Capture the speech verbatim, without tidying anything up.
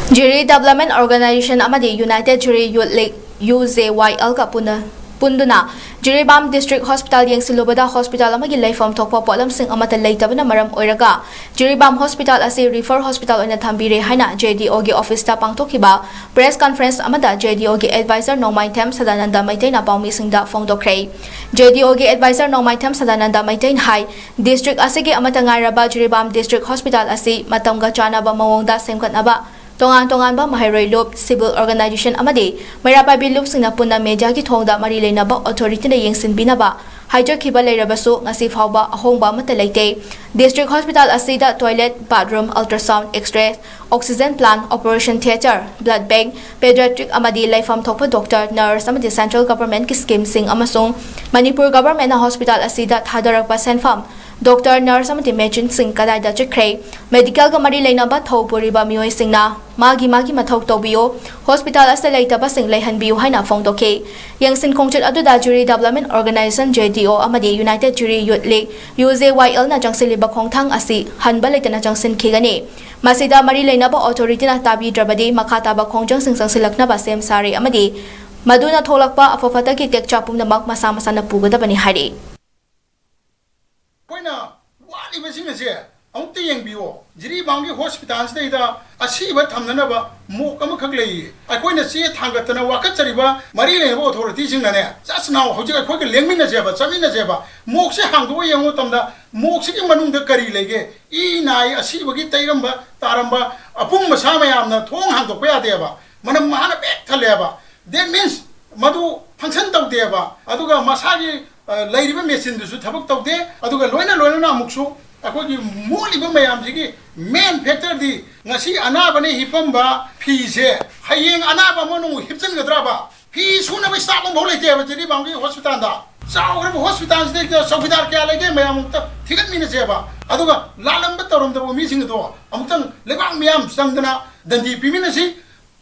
Jiri Development Organization ꯑꯃꯗꯤ United Jiri Youth League, U J Y L ꯒ ꯄꯨꯟꯅ ꯄꯨꯟꯗꯨꯅ Jiribam District Hospital ꯌꯦꯡꯁꯤꯜꯂꯨꯕꯗ hospital ꯑꯃꯒꯤ ꯂꯩꯐꯝ ꯊꯣꯛꯄ ꯄꯣꯠꯂꯝꯁꯤꯡ ꯑꯃꯠꯇ ꯂꯩꯇꯕꯅ ꯃꯔꯝ ꯑꯣꯏꯔꯒ ꯖꯤꯔꯤꯕꯥꯝ hospital ꯑꯁꯤ refer hospital ꯑꯣꯏꯅ ꯊꯝꯕꯤꯔꯦ ꯍꯥꯏꯅ J D O ꯒꯤ office ꯇ ꯄꯥꯡꯊꯣꯛꯈꯤꯕ press conference ꯑꯃꯗ J D O ꯒꯤ advisor ꯅꯣꯡꯃꯥꯏꯊꯦꯝ ꯁꯗꯥꯅꯟꯗ ꯃꯩꯇꯩꯅ ꯄꯥꯎꯃꯤꯁꯤꯡꯗ ꯐꯣꯡꯗꯣꯛꯈ꯭ꯔꯦ꯫ J D O ꯒꯤ advisor ꯅꯣꯡꯃꯥꯏꯊꯦꯝ ꯁꯗꯥꯅꯟꯗ ꯃꯩꯇꯩꯅ ꯍꯥꯏ, district ꯑꯁꯤꯒꯤ ꯑꯃꯠꯇ ꯉꯥꯏꯔꯕ ꯖꯤꯔꯤꯕꯥꯝ District Hospital ꯑꯁꯤ ꯃꯇꯝꯒ ꯆꯥꯟꯅꯕ ꯃꯑꯣꯡꯗ ꯁꯦꯝꯒꯠꯅꯕ ꯇꯣꯉꯥꯟ ꯇꯣꯉꯥꯟꯕ ꯃꯍꯩꯔꯣꯏ ꯂꯨꯞ, civil organization ꯑꯃꯗꯤ ꯃꯩꯔꯥ ꯄꯥꯏꯕꯤ ꯂꯨꯞꯁꯤꯡꯅ ꯄꯨꯟꯅ mediaꯒꯤ ꯊꯣꯡꯗ ꯃꯔꯤ ꯂꯩꯅꯕ authorityꯅ ꯌꯦꯡꯁꯤꯟꯕꯤꯅꯕ ꯍꯥꯏꯖꯈꯤꯕ ꯂꯩꯔꯕꯁꯨ ꯉꯁꯤ ꯐꯥꯎꯕ ꯑꯍꯣꯡꯕ ꯑꯃꯠꯇ ꯂꯩꯇꯦ꯫ District Hospital ꯑꯁꯤꯗ toilet, bathroom, ultrasound, X-ray, oxygen plant, operation theatre, blood bank, pediatric ꯑꯃꯗꯤ ꯂꯩꯐꯝ ꯊꯣꯛꯄ doctor, nurse ꯑꯃꯗꯤ central governmentꯀꯤ schemeꯁꯤꯡ ꯑꯃꯁꯨꯡ ꯃꯅꯤꯄꯨꯔ governmentꯅ hospital ꯑꯁꯤꯗ ꯊꯥꯗꯔꯛꯄ ꯁꯦꯟꯐꯝ, doctor, nurse ꯑꯃꯗꯤ machineꯁꯤꯡ ꯀꯗꯥꯏꯗ ꯆꯠꯈ꯭ꯔꯦ? Medicalꯒ ꯃꯔꯤ ꯂꯩꯅꯕ ꯊꯧ ꯄꯨꯔꯤꯕ ꯃꯤꯑꯣꯏꯁꯤꯡꯅ ꯃꯥꯒꯤ ꯃꯥꯒꯤ ꯃꯊꯧ ꯇꯧꯕꯤꯌꯨ, hospital ꯑꯁꯤꯗ ꯂꯩꯇꯕꯁꯤꯡ ꯂꯩꯍꯟꯕꯤꯌꯨ ꯍꯥꯏꯅ ꯐꯣꯡꯗꯣꯛꯈꯤ꯫ ꯌꯦꯡꯁꯤꯟ ꯈꯣꯡꯆꯠ ꯑꯗꯨꯗ Jiri Development Organization, J D O, ꯑꯃꯗꯤ United Jiri Youth League, U J Y Lꯅ ꯆꯪꯁꯤꯜꯂꯤꯕ ꯈꯣꯡꯊꯥꯡ ꯑꯁꯤ ꯍꯟꯕ ꯂꯩꯇꯅ ꯆꯪꯁꯤꯟꯈꯤꯒꯅꯤ꯫ ꯃꯁꯤꯗ ꯃꯔꯤ ꯂꯩꯅꯕ authorityꯅ ꯇꯥꯕꯤꯗ꯭ꯔꯕꯗꯤ ꯃꯈꯥ ꯇꯥꯕ ꯈꯣꯡꯖꯪꯁꯤꯡ ꯆꯪꯁꯤꯜꯂꯛꯅꯕ ꯁꯦꯝ ꯁꯥꯔꯦ ꯑꯃꯗꯤ ꯃꯗꯨꯅ ꯊꯣꯛꯂꯛꯄ ꯑꯐ ꯐꯠꯇꯒꯤ ꯇꯦꯛꯆꯥꯛ ꯄꯨꯝꯅꯃꯛ ꯃꯁꯥ ꯃꯁꯥꯅ ꯄꯨꯒꯗꯕꯅꯤ ꯍꯥꯏꯔꯤ꯫ ꯑꯩꯈꯣꯏꯅ ꯋꯥꯠꯂꯤꯕꯁꯤꯡ ꯑꯁꯦ ꯑꯃꯨꯛꯇ ꯌꯦꯡꯕꯤꯌꯣ꯫ ꯖꯤꯔꯤꯕꯥꯝꯒꯤ hospitalꯁꯤꯗꯩꯗ ꯑꯁꯤꯕ ꯊꯝꯅꯅꯕ morgue ꯑꯃꯈꯛ ꯂꯩꯌꯦ꯫ ꯑꯩꯈꯣꯏꯅ ꯆꯦ ꯊꯥꯡꯒꯠꯇꯅ ꯋꯥꯀꯠꯆꯔꯤꯕ ꯃꯔꯤ ꯂꯩꯅꯕ authorityꯁꯤꯡꯅꯅꯦ, just now ꯍꯧꯖꯤꯛ ꯑꯩꯈꯣꯏꯒ ꯂꯦꯡꯃꯤꯟꯅꯁꯦꯕ, ꯆꯠꯃꯤꯟꯅꯁꯦꯕ꯫ Morgueꯁꯦ ꯍꯥꯡꯗꯣꯛꯑ ꯌꯦꯡꯕ ꯃꯇꯝꯗ morgueꯁꯤꯒꯤ ꯃꯅꯨꯡꯗ ꯀꯔꯤ ꯂꯩꯒꯦ? ꯏ ꯅꯥꯏ, ꯑꯁꯤꯕꯒꯤ ꯇꯩꯔꯝꯕ ꯇꯥꯔꯝꯕ ꯑꯄꯨꯝ ꯑꯁꯥ ꯃꯌꯥꯝꯅ ꯊꯣꯡ ꯍꯥꯡꯗꯣꯛꯄ ꯌꯥꯗꯦꯕ꯫ ꯃꯅꯝ ꯃꯍꯥꯅ ꯄꯤꯛ ꯊꯜꯂꯦꯕ꯫ That means ꯃꯗꯨ function ꯇꯧꯗꯦꯕ꯫ ꯑꯗꯨꯒ ꯃꯁꯥꯒꯤ, ꯑ, ꯂꯩꯔꯤꯕ machineꯗꯨꯁꯨ ꯊꯕꯛ ꯇꯧꯗꯦ꯫ ꯑꯗꯨꯒ ꯂꯣꯏꯅ ꯂꯣꯏꯅꯅ ꯑꯃꯨꯛꯁꯨ ꯑꯩꯈꯣꯏꯒꯤ ꯃꯣꯠꯂꯤꯕ ꯃꯌꯥꯝꯁꯤꯒꯤ main factorꯗꯤ ꯉꯁꯤ ꯑꯅꯥꯕꯅ ꯍꯤꯞꯄꯝꯕ ꯐꯤꯁꯦ ꯍꯌꯦꯡ ꯑꯅꯥꯕ ꯑꯃꯅ ꯑꯃꯨꯛ ꯍꯤꯞꯆꯤꯟꯒꯗ꯭ꯔꯕ? ꯐꯤ ꯁꯨꯅꯕ staff ꯑꯃꯐꯥꯎ ꯂꯩꯇꯦꯕ ꯖꯤꯔꯤꯕꯥꯝꯒꯤ hospitalꯗ꯫ ꯆꯥꯎꯈ꯭ꯔꯕ hospitalꯁꯤꯗꯩꯗ ꯆꯧꯀꯤꯗꯥꯔ ꯀꯌꯥ ꯂꯩꯒꯦ ꯃꯌꯥꯝ ꯑꯃꯨꯛꯇ ꯊꯤꯒꯠꯃꯤꯟꯅꯁꯦꯕ꯫ ꯑꯗꯨꯒ ꯂꯥꯜꯂꯝꯕ ꯇꯧꯔꯝꯗꯕ ꯃꯤꯁꯤꯡ ꯑꯗꯣ ꯑꯃꯨꯛꯇꯪ ꯂꯩꯕꯥꯛ ꯃꯤꯌꯥꯝ ꯆꯪꯗꯅ ꯗꯟꯗꯤ ꯄꯤꯃꯤꯟꯅꯁꯤ꯫